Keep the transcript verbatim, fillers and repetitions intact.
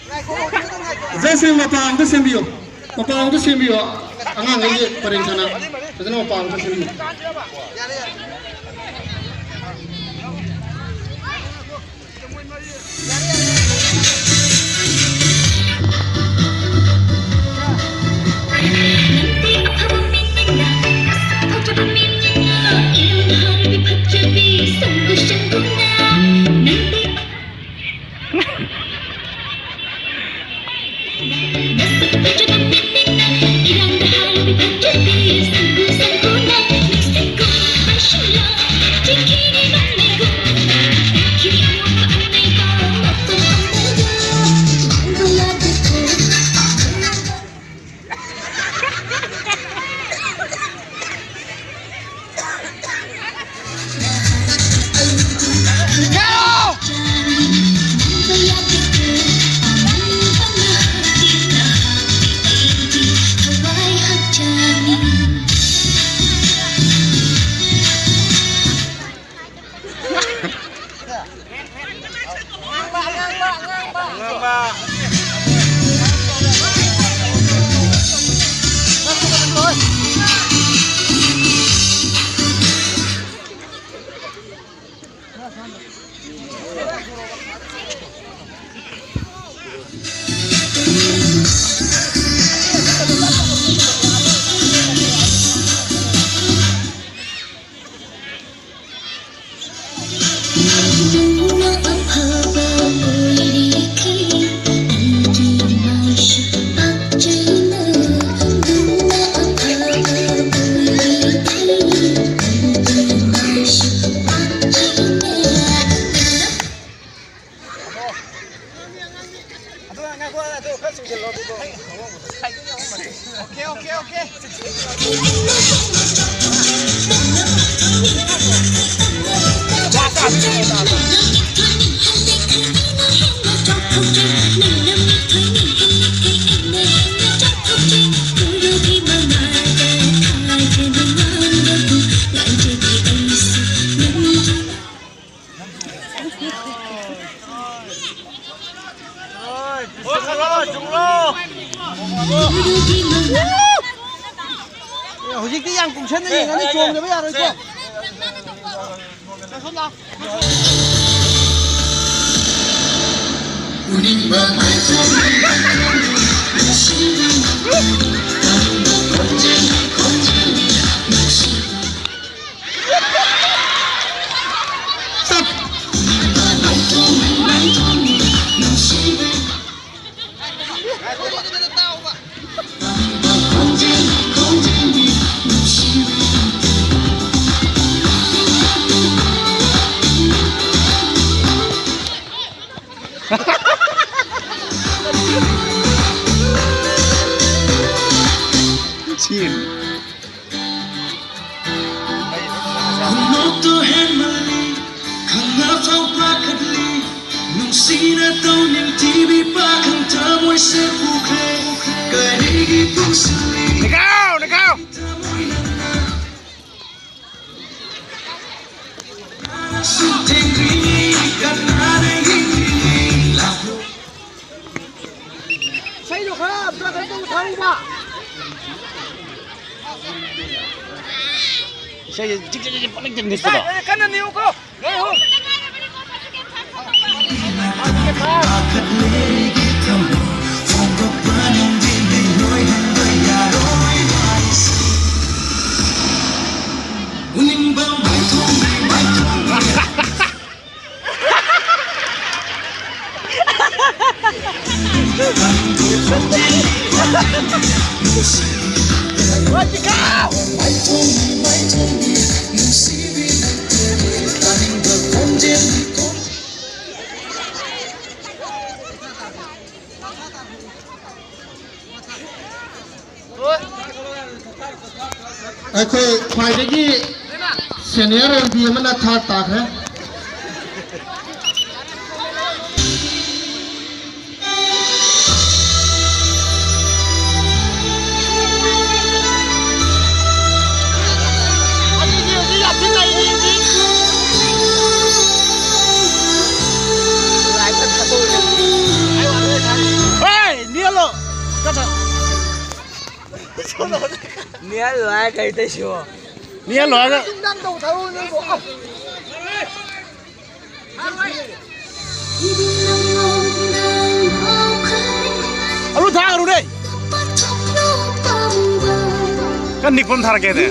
ꯉꯥꯏꯈꯣ, ꯉꯥꯏꯈꯣ, ꯉꯥꯏꯈꯣ꯫ ꯖꯦꯁꯃꯤꯟ, ꯃꯄꯥ ꯑꯝꯇ ꯁꯦꯝꯕꯤꯌꯨ, ꯃꯄꯥ ꯑꯝꯇ ꯁꯦꯝꯕꯤꯌꯨ꯫ ꯑꯉꯥꯡꯈꯩꯒꯤ ꯄꯔꯦꯡ ꯁꯥꯅ ꯐꯖꯅ ꯃꯄꯥ ꯑꯝꯇ ꯁꯦꯝꯕꯤꯌꯨ꯫ ꯌꯦꯡꯉꯅꯤ, ꯆꯣꯡꯗꯕ ꯌꯥꯔꯣꯏꯀꯣ꯫ ꯆꯦꯟ꯫ ꯈꯨꯅꯣꯛꯇꯣ ꯍꯦꯟꯃꯜꯂꯤ, ꯈꯪꯅ ꯐꯥꯎ ꯄꯥꯈꯠꯂꯤ, ꯅꯨꯡꯁꯤꯅ ꯇꯧꯅꯤꯡꯊꯤꯕꯤ ꯄꯥꯈꯪ ꯊꯃꯣꯏꯁꯦ ꯄꯨꯈ꯭ꯔꯦ, ꯀꯔꯤꯒꯤ ꯄꯨꯁꯤꯜꯂꯤ? ꯅꯤꯀꯥꯎ, ꯅꯤꯀꯥꯎ! ꯊꯃꯣꯏ ꯅꯪꯅ ꯁꯨꯛ ꯊꯦꯡꯗ꯭ꯔꯤꯉꯩ ꯀꯅꯥꯅ ꯌꯦꯡꯂꯤꯉꯩ ꯂꯥꯛꯂꯣ꯫ ꯏꯁꯩꯗꯣ ꯈꯔ ꯑꯝꯇ ꯀꯩꯅꯣ ꯇꯧ ꯊꯥꯔꯨꯕ꯫ ꯏꯁꯩꯁꯦ ꯆꯤꯛ ꯆꯤꯛ ꯆꯤꯛ ꯄꯪꯅꯤꯛꯇ ꯅꯤꯛꯄꯗꯣ꯫ ꯏꯁꯩ ꯀꯟꯅ ꯅꯤꯛꯎꯀꯣ, ꯅꯣꯏ ꯑꯍꯨꯝ꯫ ꯑꯩꯈꯣꯏ ꯈ꯭ꯋꯥꯏꯗꯒꯤ senior M P ꯑꯃꯅ third ꯇꯥꯈ꯭ꯔꯦ꯫ ꯍꯦ, ꯅꯦꯠꯂꯣ꯫ ꯅꯦꯠꯂꯣ ꯍꯥꯏ ꯀꯩ ꯇꯧꯁꯤꯕꯣ? ꯅꯦꯠꯍꯜꯂꯣ ꯍꯥꯏꯔꯒ꯫ ꯑꯔꯨ ꯊꯥꯒꯅꯨꯅꯦ꯫ ꯀꯟ ꯅꯤꯛꯄ ꯑꯃ ꯊꯥꯔꯛꯀꯦꯅꯦ꯫